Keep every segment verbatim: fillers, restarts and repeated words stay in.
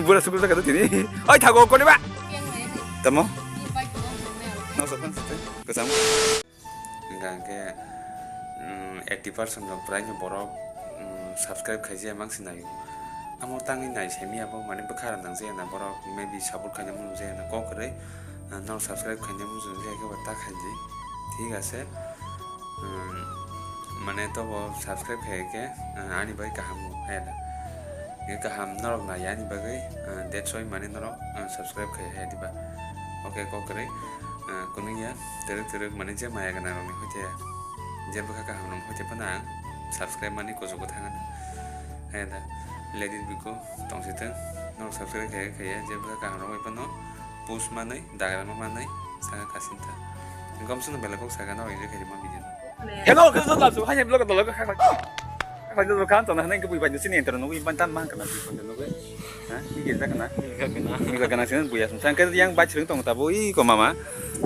Bura sukul jaga tini. Oi, thago, koni ba? Tamo? No, so kan site. Kasam. Hingka hingke, mm, eighty percent rok prai no borok, mm, subscribe khaijaya mang sinai. Amo tangwi nai semi abo mane bwkha rok nang jaya na borok, maybe support khaina mung jaya na kok kwrwi, ah, no subscribe khaina mung jaya khe bo ta khaidi. Thik ase. Hmm, mane tobo subscribe khai khe, ah, ani bai kaham bo, hai da. Nge kaham norok nai ani bagwi, ah, that's why mane norok, ah, subscribe khai hai diba. Okay, kok kwrwi, ah, kunui ya, twrwk twrwk mane je maya gana rokni hoite, je bwkha kaham rok hoite phano ang subscribe mani kuchugo thangano. Hai da, let it be go, tong sitwng, norok subscribe khai khai ya, je bwkha kaham rok bai phano post manwi, dagrama manwi, saka kasinta. Gomsano belai kok saka norok enjoy khai ma video. Hello, khe jot lasu, hai blog dolo kha kha. Kha jot kha tona hanai khe bui bai sini enter nugui ban tan mang kana bui bai nugui. Ha? Ki gel kana? Ni ga kana sini bui asung. Sangke yang bai chirung tong tabo i ko mama.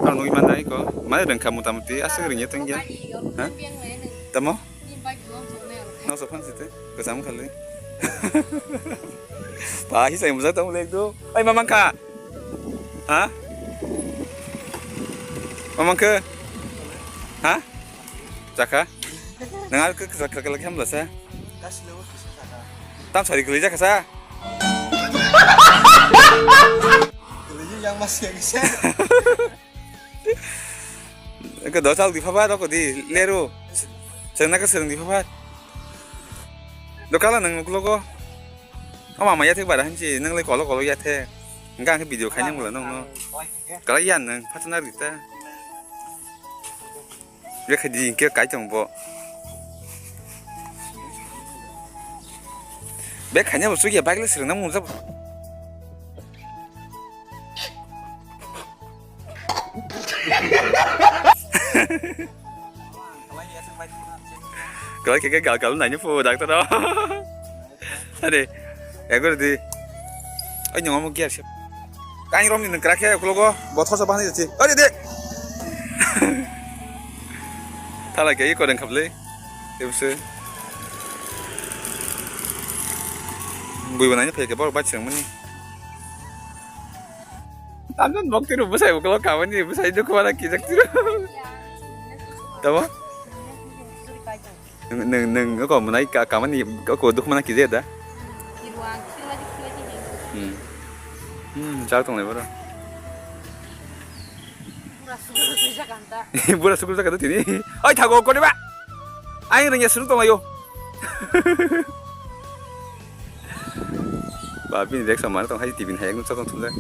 Ang nugui man nai ko. Mai rengkha muta muti asuk ringye tengya. Ha? Tamo? No so phan site. Kasam khali. Pa hi sai mujak tamo lek do. Ai mamang kha. Ha? Mamang khe? Ha? Jakha? Nang ar khe kisa kisa kisa kisa sa? Tam sari kili jakha sa? Kili yang mas yang kisa. Ke do chal di phabar ko di leru. Sengna ke sereng di phabar. Do kala nang uklogo. Ama maya thik bara hanchi nang le kolo kolo ya the. Enggak ke video khaina mula nang no. Kala yan nang phatna rita. Be khaidi ke kai tong bo. Be khanya bo sugya bike le sirna mungsa. Kala ke ke gal gal nai ni pu doctor. Ade, ego di. Ai nyong mo gear se. Kain rom ni nang kra khe ulo go, bo thosa bahani jati. Ade de. Thala ke iko deng khable. Ebse. Bui banai phai ke bor bai chang mani. Tamjan bok tiru bwsai bokolo kamani bwsai dukhu mana kijak tiru. Tamo? Nung nung nung ko manai ka kamani ko dukhu mana kije da. Hmm. Hmm, chak tong le boro. Bura sukul jaga tini. Oi thago koni ba. Aing rengya suru tong ayo. Ba bini rek samar tong hai tibin hai nuksa tong thumjak.